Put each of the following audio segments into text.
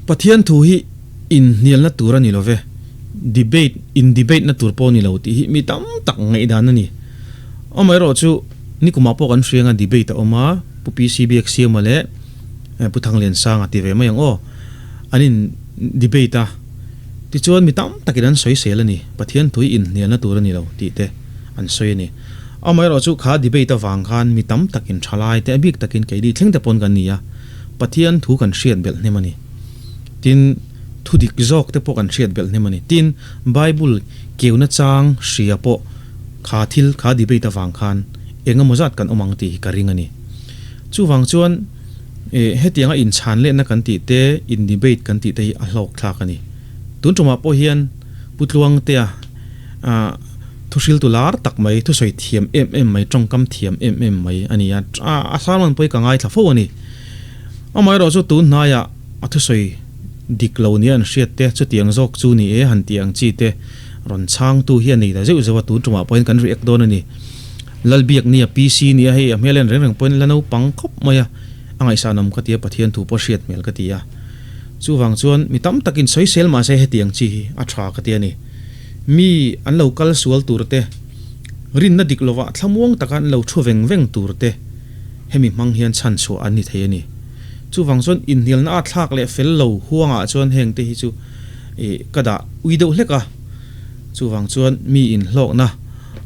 Pathian thu hi inhnialna tur a ni lo ve, debate, in debate na tur pawh a ni lo tih hi mi tam tak ngaihdan a ni. Amaherawh chu nikumah pawh kan hriang a debate a awm a, Pu PC Biaksiama leh Pu Thangliansanga ti ve mai ang aw, an in debate a, tichuan mi tam takin an sawisel a ni, Pathian thu hi inhnialna tur a ni lo tih te an sawi a ni. Amaherawh chu kha debate avang khan mi tam takin thalai te a bik takin keini thleng te pawn kan ni a, Pathian thu kan hriat belh hnem a ni. Tin, thu dik zawk te pawh kan hriat belh hnem a ni. Tin, Bible keuna chang hria pawh kha thil kha debate avang khan eng emaw zat kan awm ang tih hi ka ring a ni. Chuvang chuan hetianga inchhan lehna kan tih te, in debate kan tih te hi a hlawk thlak a ni. Tun tumah pawh hian Pu Tluangtea Thuhriltu lar tak mai, thusawi thiam em em mai, tawngkam thiam em em mai a ni a, a sermon pawh hi ka ngaithla fo a ni. Amaherawhchu tun hnaiah a thusawi dik lo nia an hriat te, chutiang zawk chu ni e han tih ang chi te rawn chhangtu hi a nei ta zeuh zeuh a, tun tumah pawhin kan react dawn a ni. Lalbiak nia PC nia hei a hmel en reng reng pawhin la naupang khawp mai a, a ngaihsanawm ka ti a, Pathian thu pawh hriat hmel ka ti a. Chuvang chuan mi tam takin sawisel mahse hetiang chi hi a tha ka ti a ni. Mi an lo kal sual tur te, rinna dik lovah thlamuang taka an lo thu veng veng tur te hemi hmang hian chhan chhuah an ni thei a ni. Chuvang chuan inhnialna a thlak leh fel lo huangah chuan heng te hi chu ih ka dah ui deuh hlek a. Chuvang chuan mi inhlawkna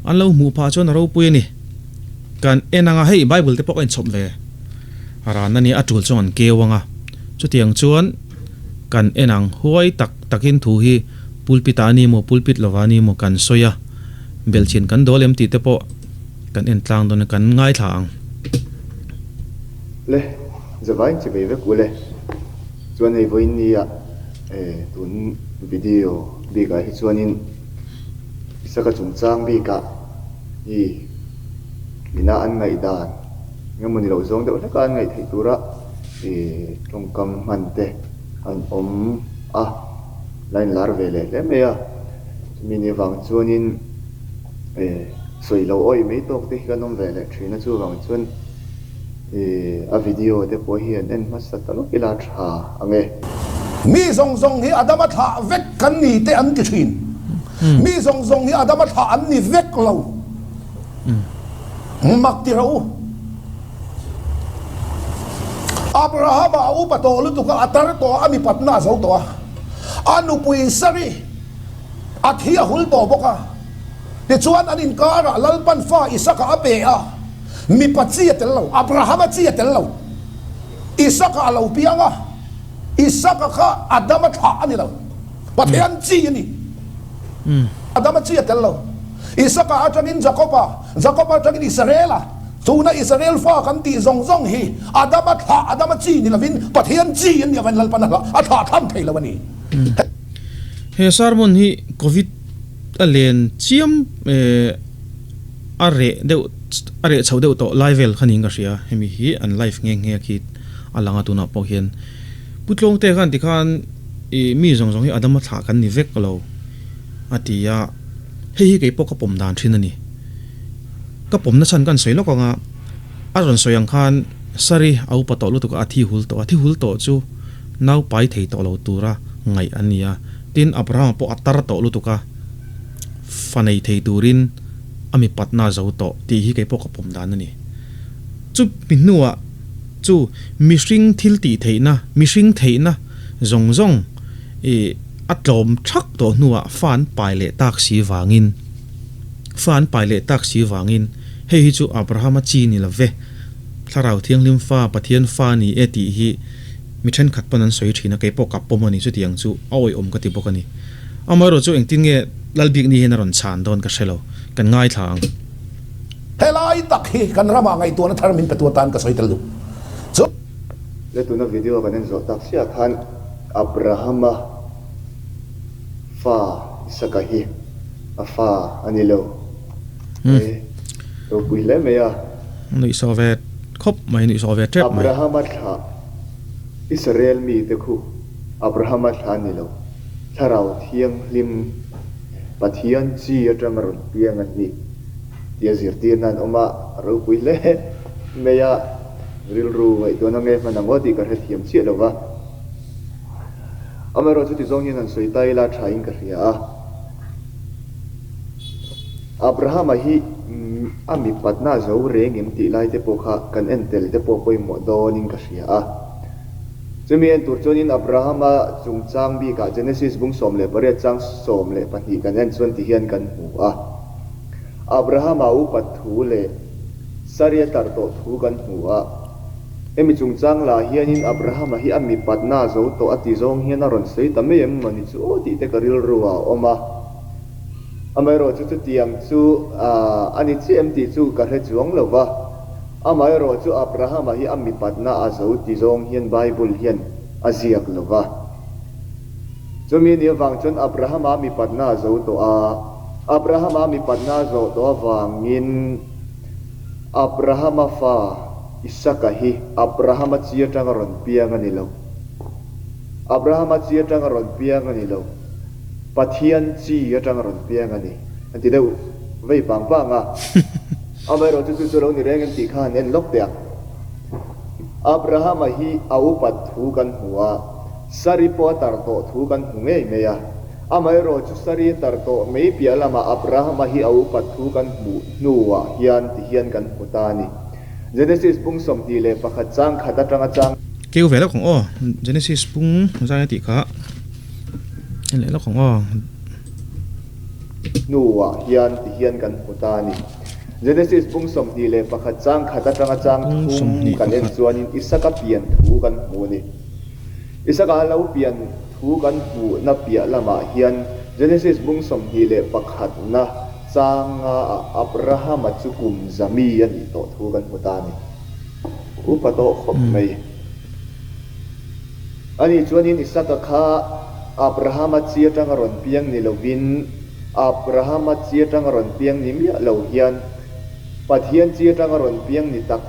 an lo hmuh phah chuan a ropui a ni. Kan en anga hei Bible te pawh ka inchhawp ve ran a nia a tul chuan an keu anga chutiang chuan kan en ang huai tak takin thu hi Pulpit ah a ni maw, pulpit lovah a ni maw kan sawi a, belhchian kan dawl em tih te pawh kan en tlang dawn a, kan ngaithla ang. Le, zavain chi vei vek ule. Chuan hei vawiin nia tun video bikah hi chuanin Isaka chungchang bikah hi ina an ngaihdan engemaw ni loh zawng deuh hleka an ngaih theih tura tawngkam hman te an awm a. La inlar ve leh hle mai a, chumi ni vang chuanin eh sawi lo awih mai tawk te hi kan awm ve leh thin a, chuvang chuan eh a video te pawh hi an en hmasa ta lawk ila tha ang e. Mi zawng zawng hi Adama thlah vek kan ni te an ti thin. Mi zawng zawng hi Adama thlah an ni vek lo. Mak ti rawh u. Abrahama a upa tawh lutuk a, a tar tawh a, a mipatna a zo tawh a. A nupui Sari a thi a hul tawh bawk a. Tichuan an inkarah Lalpan fa Isaka a pe a, mipa chi a tel lo, Abrahama chi a tel lo. Isaka a lo piang a, Isaka kha Adama thlah a ni lo, Pathian chi a ni. Adama chi a tel lo. Isaka atangin Jakoba, Jakoba atangin Israela. Tuna Israel fa kan tih zawng zawng hi Adama thlah, Adama chi ni lovin Pathian chi an nih avangin Lalpan a thlah tham thei lo a ni. He sermon hi Covid a len chiam a reh deuh a reh chho deuh tawh lai vel kha niin ka hria. Hemi hi an live nghe nghe khi a lang a tunah pawh hian Pu Tlawngte khan tikhan ih mi zawng zawng hi Adama thlah kan ni vek lo a ti a, hei hi keipawh ka pawm dan thin a ni. Ka pawmna chhan kan sawi lawk ang a, a rawn sawi ang khan Sari a upa tawh lutuk a, a thi hul tawh a, thi hul tawh chu nau pai thei tawh lo tura ngaih an ni a, tin Abrahama pawh a tar tawh lutuk a, fa nei thei turin a mi patna a zo tawh tih hi kei pawh ka pawm dan a ni. Chu mi hnuah chu mihring thil tih theihna, mihring theihna zawng zawng ih a tlawm thak tawh hnuah fa an pai leh tak si vangin, Fa an pai leh tak si vangin, hei hi chu Abrahama chi ni lo ve, Thlarau Thianghlim fa, Pathian fa a ni e tih hi mi thenkhat pawn an sawi thin a, kei pawh ka pawm a ni, chutiang chu a awihawm ka ti bawk a ni. Amaherawh chu engtin nge Lalbikni hian a rawn chhan dawn ka hre lo, kan ngaithla ang. Helai tak hi kan ramah ngaihtuahna thar min petu atan ka sawi tel duh chu. Le tuna video kan en zawh tak chiah khan Abrahama Fa Isaka hi a fa a ni lo e, ropui hle mai a. Nuihsawh ve khawp mai, nuihsawh ve tep mai. Abrahama thlah, Israel mite khu Abrahama thlah a ni lo, Thlarau Thianghlim Pathian chi atanga rawn piang an ni tia zirtirna an awm a, a ropui hle mai a, rilru ngaihtuahna nge hman ang aw tih ka hrethiam chiah lo va. Amaherawh chuti zawng hian han sawi ta ila tha in ka hria a. Abrahama hi a mipatna a zo reng em tih lai te pawh kha kan en tel te pawh pawimawh dawnin ka hria a. Chumi en tur chuanin Abrahama chungchang bikah Genesis bung 18 chang 12 kan en chuan ti hian kan hmu a. Abrahama upat thu leh Sari a tar tawh thu kan hmu a. Hemi chungchang lah hianin Abrahama hi a mipatna a zo tawh a ti zawng hian a rawn sawi ta mai em mawni chu aw tih te ka rilru ah a awm a. Amaherawhchu chutiang chu a ni chiah em tih chu ka hre chuang lo va. Amaherawhchu Abrahama hi a mipatna a zo ti zawng hian Bible hian a ziak lo va. Chumi ni avang chuan Abrahama mipatna a zo tawh a. Abrahama mipatna a zawh tawh avangin Abrahama fa Isaka hi Abrahama chi atanga rawn piang a ni lo. Abrahama chi atanga rawn piang a ni lo. Pathian chi atanga rawn piang a ni. An ti deuh vei pang pang a. Amaherawh chu chu chu lo ni reng em tih kha han en lawk teh ang. Abrahama hi a upat thu kan hmu a, Sari pawh a tar tawh thu kan hmu ngei mai a. Amaherawh chu Sari a tar tawh mai piah lamah Abrahama hi a upat thu kan hmuh hnuah hian ti hian kan hmu ta a ni. Genesis bung 21 chang khat atanga chang. Keu ve lawk ang aw, Genesis bung zai a tih kha en leh lawk ang aw. Hnuah hian ti hian kan hmu ta a ni. Genesis bung 21 chang khat atanga chang thum kan en chuanin Isaka pian thu kan hmu a ni. Isaka lo pian thu kan hmuhna piah lamah hian Genesis bung 21 na changa ah Abrahama chu kum zami a nih tawh thu kan hmu ta a ni. Upa tawh khawp mai. Ani chuanin Isaka kha Abrahama chi atanga rawn piang ni lovin Abrahama chi atanga rawn piang ni miah lo hian Pathian chi atanga rawn piang ni tak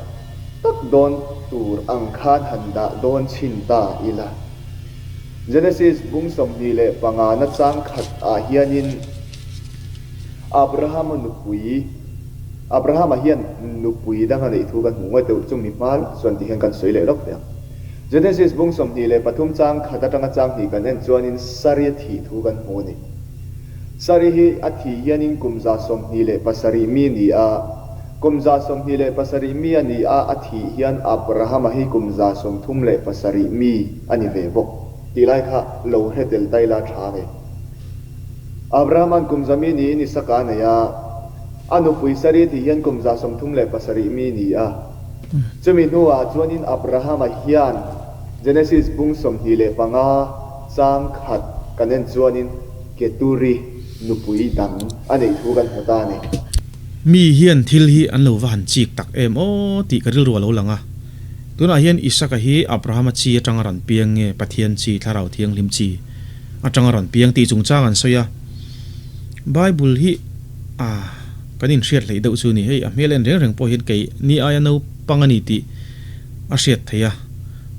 tak dawn tur ang khan han dah dawn chhin ta ila. Genesis bung 25 na chang khat ah hianin Abrahama nupui Abrahama hian nupui dang a neih thu kan hmu ngawt deuh chumi hma lawk chuan ti hian kan sawi leh lawk teh ang. Genesis bung 23 chang khat atanga chang hnih kan en chuanin Sari a thih thu kan hmu a ni. Sari hi a thih hianin kum 27 mi a ni a, kum 27 mi a ni a a thih hian Abrahama hi kum 37 mi a ni ve bawk tih lai kha lo hre tel ta ila tha a ni. Abrahama'n kum 100 mi niin Isaka a nei a, a nupui Sari tih hian kum 37 mi a ni a. Chumi hnuah chuanin Abrahama hian Genesis bung 25 chang khat kan en chuanin Keturi nupui dang a neih thu kan hmu ta a ni. Mi hian thil hi an lo va han chik tak em aw tih ka rilru a lo lang a. Tunah hian Isaka hi Abrahama chi atanga rawn piang nge Pathian chi, Thlarau Thianghlim chi atanga rawn piang tih chungchang an sawi a. Bible hi a kan inhriat hleih deuh chu a ni. Hei a hmel en reng reng pawh hian kei ni aia naupang a ni tih a hriat theih a,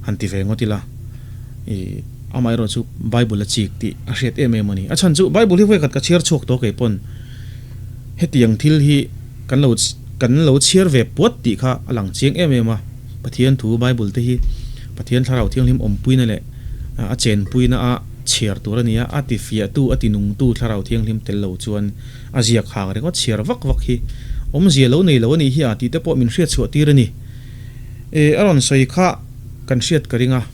han ti ve ngawt ila. Ih amaherawh chu Bible a chik tih a hriat em em a ni. A chhan chu Bible hi vawikhat ka chhiar chhuak tawh kei pawn hetiang thil hi kan lo kan lo chhiar ve puat tih kha a lang chiang em em a. Pathian thu Bible te hi Pathian Thlarau Thianghlim awmpuina leh a chenpuina a chhiar tur a ni a, a ti fiahtu, a ti nungtu Thlarau Thianghlim tel lo chuan a ziak hang ringawt chhiar vak vak hi awmzia lo nei lo a nih hi a tih te pawh min hriat chhuah tir a ni. E, a rawn sawi kha kan hriat ka ring a,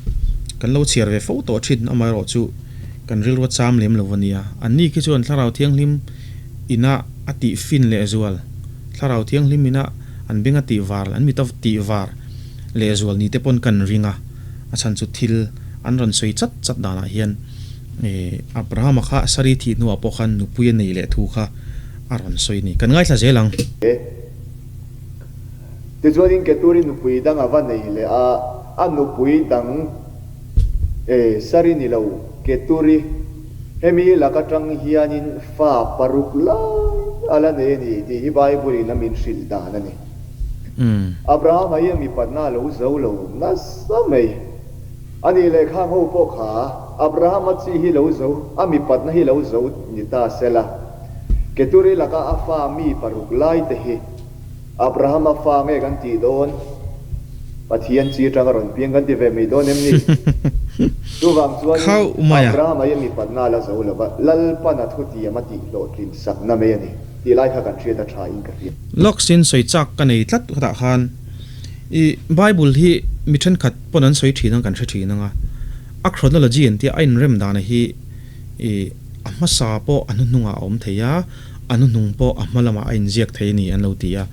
kan lo chhiar ve fo tawh thin, amaherawh chu kan rilru a cham lem lo a nia. Anni khi chuan Thlarau Thianghlim ina a tih fin lehzual, Thlarau Thianghlim ina an beng a tih var, an mit a tih var lehzual ni te pawn kan ring a, a chhan chu thil an rawn sawi chat chat danah hian Abrahama kha Sari thih hnuah pawh khan nupui a nei leh thu kha a rawn sawi a ni. Kan ngaithla zel ang. Tichuanin Keturi nupui dang a va nei leh a, a nupui dang e Sari ni lo Keturi hemi lak atang hianin fa paruk lai a la nei a ni tih hi Bible in a min hrilh dan a ni. Abrahama hi a mipatna a lo zo lo nasa mai. A nih leh khang ho pawh kha Abrahama chi hi lo zo, a mipatna hi lo zo ni ta sela. Keturi laka a fa mi paruk lai te hi Abrahama fa nge kan tih dawn? Pathian chi atanga rawn piang kan ti ve mai dawn em ni? Chuvang chuanin Khauh mai a. Abrahama hi mipatna a la zo lo va, Lalpan a thutiam a tihhlawhtlin sakna mai a ni tih lai kha kan hriat a tha in ka hria. Lawksin sawi chak ka nei tlat khatah khan i Bible hi mi thenkhat pawn an sawi thin ang kan hre thin ang a, a chronology an tia a inrem dana hi i a hmasa pawh a hnuhnungah a awm thei a, a hnuhnung pawh a hma lamah a inziak thei a ni an lo ti a.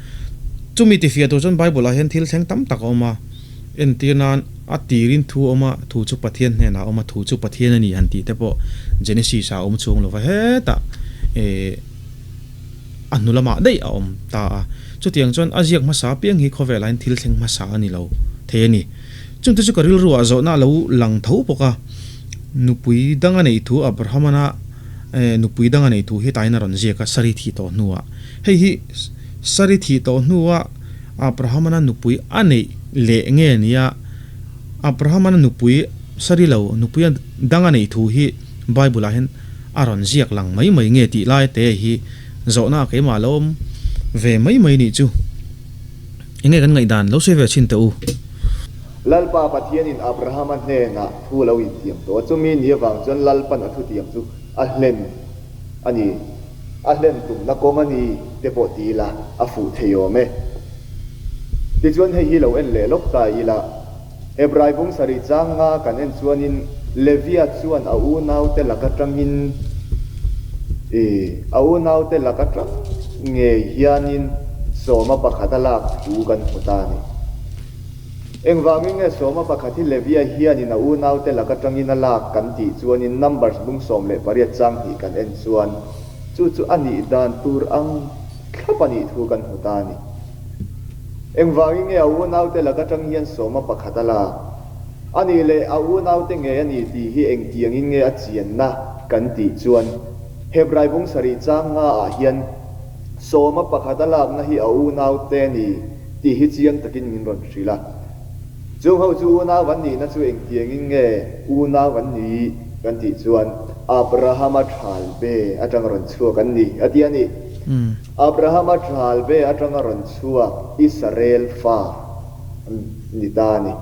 Chumi tifiah tur chuan Bible ah hian thil thleng tam tak a awm a, entir nan a tirin thu a awm a, thu chu Pathian hnenah a awm a, thu chu Pathian a ni han tih te pawh Genesis ah a awm chhung lo va hetah eh a hnu lamah daih a awm ta a. Chutiang chuan a ziak hmasa apiang hi khawvelah hian thil thleng hmasa a ni lo thei a ni. Chungte chu ka rilruah zawhna a lo lang tho bawk a, nupui dang a neih thu Abrahamana nupui dang a neih thu hi tain a rawn ziak a, Sari thih tawh hnuah. Hei hi Sari thih tawh hnua Abrahamana nupui a neih leh nge nia Abrahamana nupui Sari lo nupui dang a neih thu hi Bible-ah hian a rawn ziak lang mai mai nge tih lai te hi zawhna keimah lo awm ve mai mai nih chu. Enge kan ngaihdan lo sawi ve thin teh u. Lalpa Pathianin Abrahama hnenah thu lo intiam tawh a, chumi ni avang chuan Lalpan a thutiam chu a hlen a ni, a hlen tumna kawng a ni te pawh ti ila a fuh thei awm e. Tichuan hei hi lo en leh lawk ta ila, Hebrai bung sarih chang nga kan en chuanin Levia chuan a unaute lak atangin i a unaute lak atang ngei hianin sawma pakhat a lak thu kan hmu ta a ni. Engvangin nge sawma pakhat hi Levia hianin a unaute lak atangin a lak kan tih chuanin Numbers bung 18 chang hnih kan en chuan chu chu a nih dan tur ang thlap a nih thu kan hmu ta a ni. Engvangin nge a unaute lak atang hian sawma pakhat a lak? A nih leh a unaute ngei a ni tih hi engtiangin nge a chianna kan tih chuan Hebrai bung sarih chang nga ah hian sawma pakhat a lakna hi a unaute a ni tih hi chiang takin min rawn hrilh a. Chung ho chu unau an nihna chu engtiangin nge unau an ni kan tih chuan Abrahama thalbe atanga rawn chhuak an ni a ti a ni. Abrahama thalbe atanga rawn chhuak Israel fa an ni ta a ni.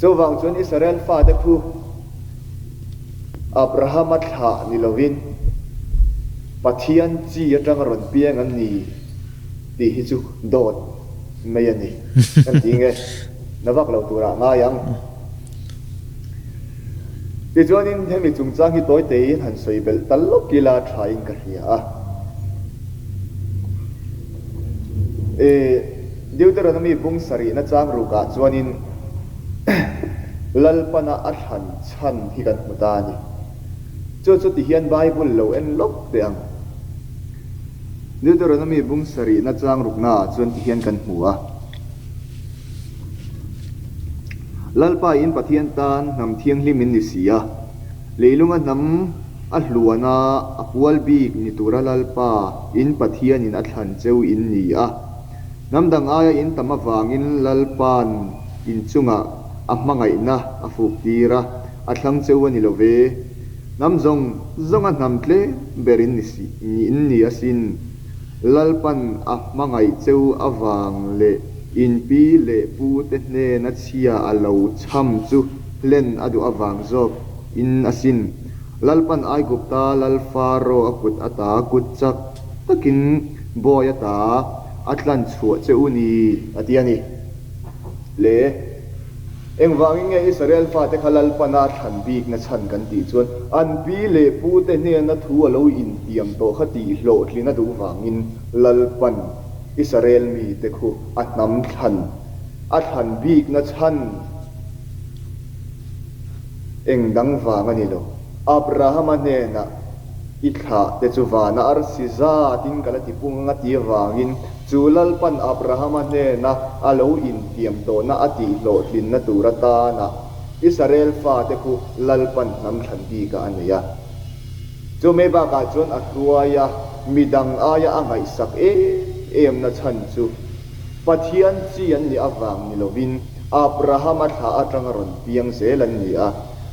Chuvang chuan Israel fate khu Abrahama thlah ni lovin Pathian chi atanga rawn piang an ni tih hi chu dawt mai a ni. Kan ti nge na vak lo turah ngai ang. Tichuanin hemi chungchang hi tawi teiin han sawi belh ta lawk ila thain ka hria a. E Deuteronomy bung sarihna chang rukah chuanin Lalpana a thlan chhan hi kan hmu ta a ni. Chu chu tihian Bible lo en lawk teh ang. Deuteronomy bung sarihna chang ruknaah chuan tihian kan hmu a. Lalpa in Pathian tan hnam thianghlim in ni si a, leilunga hnam a hluana a pual bik ni tura Lalpa in Pathianin a thlan cheu in ni a. Hnam dang aia in tam avangin Lalpa'n in chungah a hmangaihna a fuk tir a, a thlang cheu a ni lo ve. Hnam zawng zawnga hnam tlem ber in ni si in ni asin. Lalpan a hmangaih cheu avang leh in pi leh pu te hnena chhia a lo chham chu hlen a duh avang zawk in asin. Lalpan Aigupta lal Faro a kut ata kut chak takin bawi ata a tlan chhuah che u ni, a ti a ni. Le. Engvangin nge Israel fate kha Lalpana thlan bikna chhan kan tih chuan an pi leh pute hnena thu a lo intiam tawh kha tih hlawhtlin a duh vangin Lalpan Israel mite khu a hnam thlan a thlan bikna chhan eng dang vang a ni lo. Abrahama hnenah i thlah te chu vana arsi zatin ka la ti pung ang a ti avangin Chu Lalpan Abrahama hnena a lo intiam tawhna a tihhlawhtlinna tur atana Israel fate khu Lalpan hnam thlan bikah a nei a. Chu mai bakah chuan a hruai a, midang aia a ngaihsak em emna chhan chu Pathian chi an nih avang ni lovin Abrahama thlah atanga rawn piang zel an ni a.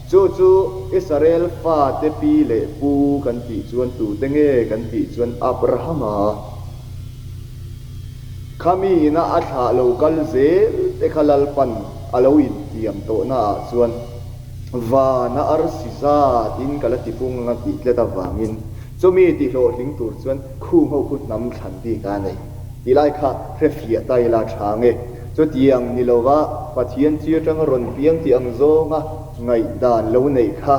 Chu chu Israel fate pi leh pu kan tih chuan tute nge kan tih chuan Abrahama. Khami ina a thlah lo kal zel te kha Lalpan a lo intiam tawhna ah chuan Vana arsi zat in ka la ti pung anga tih tlet avangin chumi ti hlawhtling tur chuan khung ho khu hnam thlan bik a nei tih lai kha hre fiah ta ila tha nge. Chutiang ni lova Pathian chi atanga rawn piang tih ang zawnga ngaihdan lo neih kha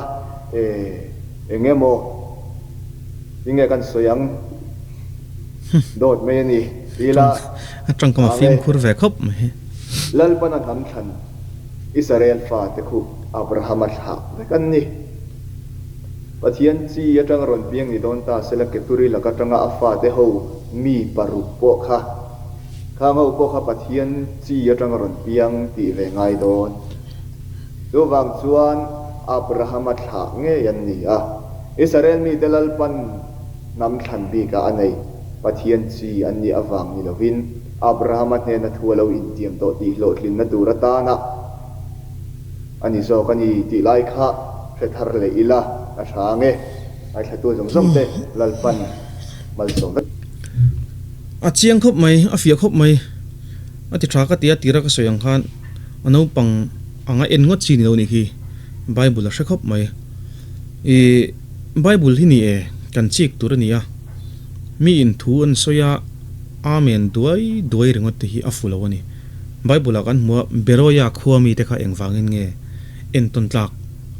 eng emaw tinge kan sawi ang dawt mai a ni tih ila A tangkam a tha nge. fimkhur ve khawp mai. Lalpana hnam thlan. Israel fate khu Abrahama thlah vek an ni. Pathian chi atanga rawn piang ni dawn ta sela Keturi lak atanga a fate ho mi paruk pawh kha khang ho pawh kha Pathian chi atanga rawn piang tih ve ngai dawn. Chuvang chuan Abrahama thlah ngei an ni a. Israel mite Lalpan hnam thlan bikah a nei. Pathian chi an nih avang ni lovin Abrahama hnena thu a lo intiam tawh tih hlawhtlinna tur atana a ni zawk a ni tih lai kha hre thar leh ila a tha ang e. Ngaithlatu zawng zawng te Lalpan malsawm vek. A chiang khawp mai, a fiah khawp mai. A ti tha ka ti a, tira ka sawi ang khan a naupang anga en ngawt chi ni lo nih khi Bible a hre khawp mai. Ih Bible hi ni e, kan chik tur a ni a. Mi in thu an sawi a, Amen duai duai ringawt te hi a fu lo a ni. Bible ah kan hmu a, Beroia khua mite kha engvangin nge entawn tlak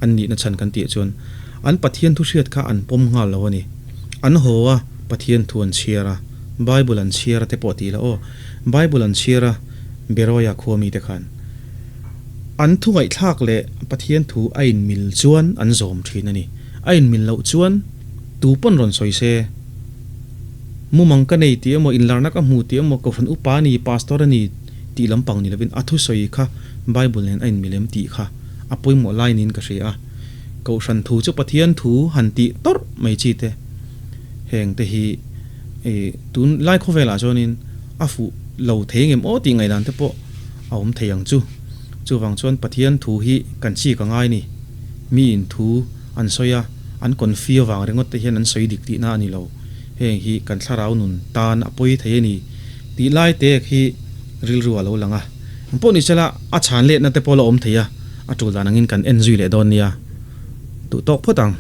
an nihna chhan kan tih chuan an Pathian thu hriat kha an pawm nghal lo a ni. An haw a, Pathian thu an chhiar a, Bible an chhiar a te pawh ti ila aw, Bible an chhiar a Beroia khua mite khan an thu ngaihthlak leh Pathian thu a inmil chuan an zawm thin a ni. A inmil loh chuan Tu pawn rawn sawi se, Mumang ka nei tih emaw, inlarna ka hmu tih emaw, Kohhran upa a ni, Pastor a ni tih lampang ni lovin a thusawi kha Bible nen a inmilem tih kha a pawimawh lai niin ka hria a. Kohhran thu chu Pathian thu han tih tawrh mai chi te, heng te hi tun lai khawvelah chuanin a fuh lo thei ngem aw tih ngaihdan te pawh a awm thei ang chu. Chuvang chuan Pathian thu hi kan chik a ngai ni. Miin thu an sawi a, an confi avang ringawt te hian an sawi dik tihna a ni lo. Heng hi kan thlarau nun tan a pawi thei a ni tih lai te khi rilru a lo lang a. Eng pawh ni sela a chhan letna te pawh la awm thei a, a tul dan angin kan en zui leh dawn nia. Duh tawk phawt ang.